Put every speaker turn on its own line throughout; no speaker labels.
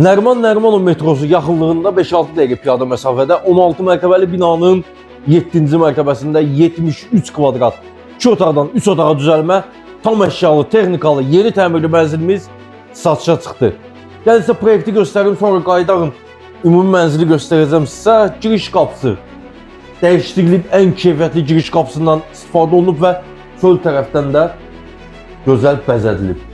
Nəriman Nərimanov metrosu yaxınlığında 5-6 dəqiqə piyada məsafədə 16 mərtəbəli binanın 7-ci mərtəbəsində 73 kvadrat 2 otaqdan 3 otağa düzəlmə tam əşyalı, texnikalı, yeni təmirli mənzilimiz satışa çıxdı. Gəlin sizə proyekti göstərim, sonra qayıdarım. Ümumi mənzili göstərəcəm sizə. Giriş qapısı dəyişdirilib, ən keyfiyyətli giriş qapısından istifadə olunub və çöl tərəfdən də gözəl bəzədilib.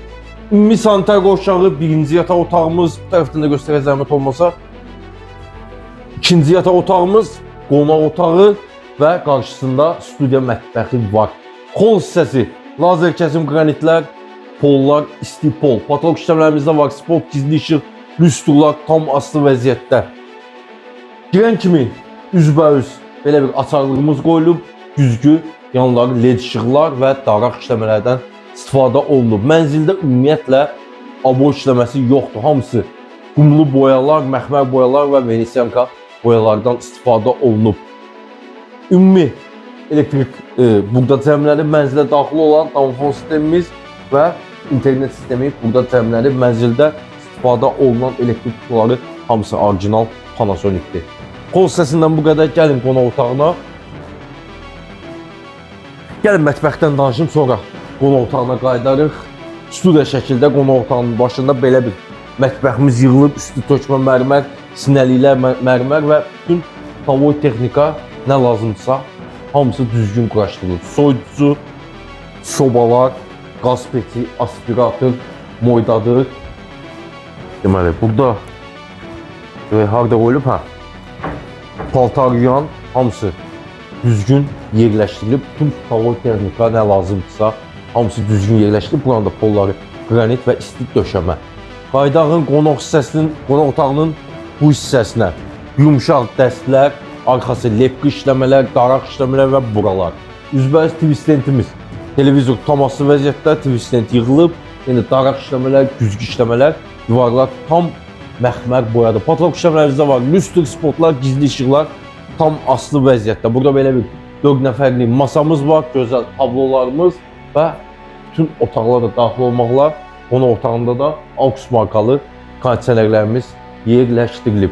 Ümumi sanitar qovşağı, birinci yataq otağımız, bu tərəfdən də göstərək zəhmət olmasa. İkinci yataq otağımız, qonaq otağı və qarşısında studiya mətbəxi var. Xol hissəsi, lazer kəsim qranitlər, pollar isti pol. Patolog işləmələrimizdə var, spot, gizli işıq, lüstrlar tam asılı vəziyyətdə. Girən kimi üzbəüz belə bir açarlığımız qoyulub, güzgü, yanları led işıqlar və daraq işləmələrdən istifadə olunub. Mənzildə ümumiyyətlə abo işləməsi yoxdur. Hamısı qumlu boyalar, məxmər boyalar və venesiyanka boyalardan istifadə olunub. Ümumi elektrik burada cəmlənib, mənzilə daxil olan damafon sistemimiz və internet sistemi burada cəmlənib. Mənzildə istifadə olunan elektrik qutuları hamısı orijinal Panasonic'dir. Qol hissəsindən bu qədər. Gəlin qonaq otağına. Gəlin mətbəxdən danışım, sonra qonaq otağına qayıdarıq. Studiya şəkildə qonaq otağının başında belə bir mətbəximiz yığılıb, üstü tökmə mərmər, sinəliklər mərmər və bütün tavoy texnika nə lazımdırsa hamısı düzgün quraşdırılıb. Soyuducu, sobalar, qaz peti, aspirator, moydadır. Deməli, burada harda qoyulub? Hə. Paltar yuyan hamısı düzgün yerləşdirilib. Bütün tavoy texnika nə lazımdırsa hamısı düzgün yerləşdirilib. Buranın da polları qranit və isti döşəmə. Qaydağın qonaq hissəsinin, qonaq otağının bu hissəsinə yumşaq dəstlər, arxası lepki işləmələr, daraq işləmələr və buralar. Üzbəüz TV stendimiz. Televizor tam asılı vəziyyətdə, TV stand yığılıb. Yəni daraq işləmələr, güzgü işləmələr, divarlar tam məxmər boyadır. Patolog işləmələrimizdə var. Lüstr, spotlar, gizli işıqlar tam asılı vəziyyətdə. Burada belə bir 4 nəfərlik masamız var, gözəl tablolarımız və bütün otaqlar da daxil olmaqla qonaq otağında da AUX markalı kondisionerlərimiz yerləşdirilib.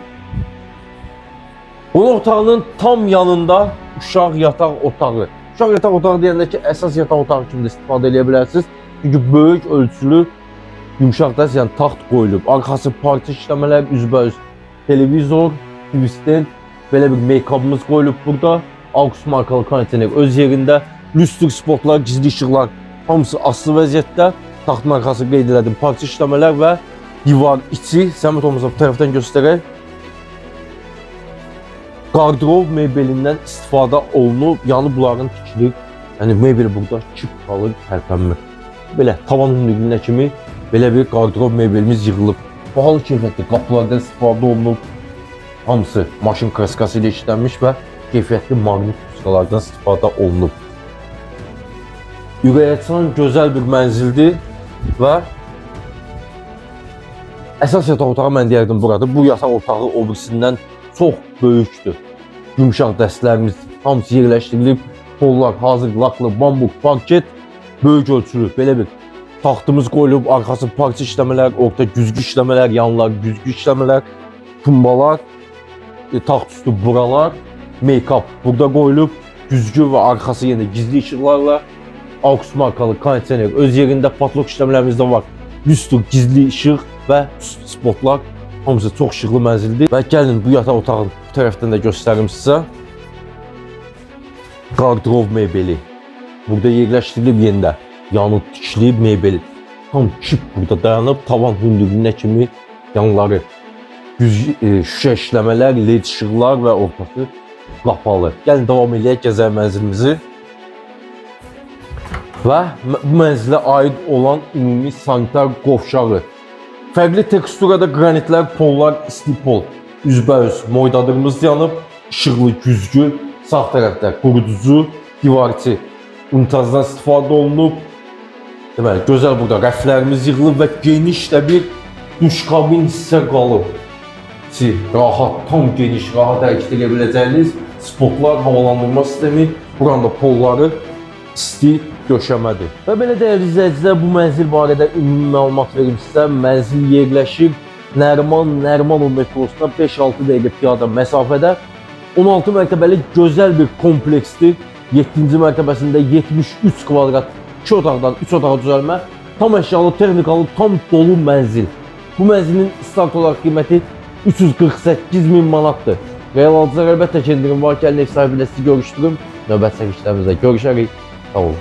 Qonaq otağının tam yanında uşaq yataq otağı. Uşaq yataq otağı deyəndə ki, əsas yataq otağı kimi də istifadə edə bilərsiniz. Çünki böyük ölçülü yumşaq dəst, yəni taxt qoyulub. Arxası parça işləmələr, üzbəüz televizor, TV stand, belə bir make-upımız qoyulub burada. AUX markalı kondisioner öz yerində, lüstr spotlar, gizli işıqlar hamısı asılı vəziyyətdə. Taxtın arxası qeyd elədim, parça işləmələr və divar içi. Zəhmət olmasa bu tərəfdən göstərək. Qardırob mebelindən istifadə olunub, yanı bunların tikilir. Yəni mebel burada kip qalır, tərpənmir. Belə tavan hündürlüyünə kimi belə bir qardırob mebelimiz yığılıb. Bahalı keyfiyyətli qapılardan istifadə olunub. Hamısı maşın kraskası ilə işlənmiş və keyfiyyətli maqnit puskalardan istifadə olunub. Ürəkaçan gözəl bir mənzildir və əsas yataq otağı mən deyərdim buradır. Bu yataq otağı o birisindən çox böyükdür. Yumşaq dəstlərimiz hamısı yerləşdirilib. Pollar hazır laklı, bambuk, parket, böyük ölçülü belə bir taxtımız qoyulub, arxası parça işləmələr, orta güzgü işləmələr, yanlar güzgü işləmələr, tumbalar, taxt üstü buralar, make-up burada qoyulub, güzgü və arxası yenə gizli işıqlarla, AUX markalı kondisioner öz yerində, patlok işləmələrimiz də var. Lüstr, gizli işıq və spotlar hamısı çox işıqlı mənzildir. Və gəlin bu yataq otağının bu tərəfdən də göstərim sizə. Qardırob mebeli burada yerləşdirilib yenə də. Yanı tikilib mebel. Tam kip burada dayanıb, tavan hündürlüyünə kimi yanları şüşə işləmələr, led işıqlar və ortası qapalı. Gəlin davam eləyək gəzək mənzilimizi. Və bu mənzilə aid olan ümumi sanitar qovşağı. Fərqli teksturada qranitlər, pollar, isti pol. Üzbəüz moydadırımız yanıb, işıqlı güzgü, sağ tərəfdə quruducu, divarçı unitazdan istifadə olunub. Deməli, gözəl burada rəflərimiz yığılıb və geniş də bir duş kabin hissə qalıb. Ki, rahat, tam geniş, rahat hərəkət edə biləcəyiniz spotlar, havalandırma sistemi, buranın da polları isti döşəmədir. Və belə dəyərli izləyicilər, bu mənzil barədə ümumi məlumat verim sizə. Mənzil yerləşir Nəriman Nərimanov metrosuna 5-6 dəqiqə piyada məsafədə 16 mərtəbəli gözəl bir kompleksdir. 7-ci mərtəbəsində 73 kvadrat 2 otaqdan 3 otağa düzəlmə, tam əşyalı, texnikalı, tam dolu mənzil. Bu mənzilin start olaraq qiyməti 348 min manatdır. Real alıcılar əlbəttə ki, endirim var. Gəlin ev sahibi ilə sizi görüşdürüm. Növbəti çəkilişlərimizdə görüşərik. Sağ olun.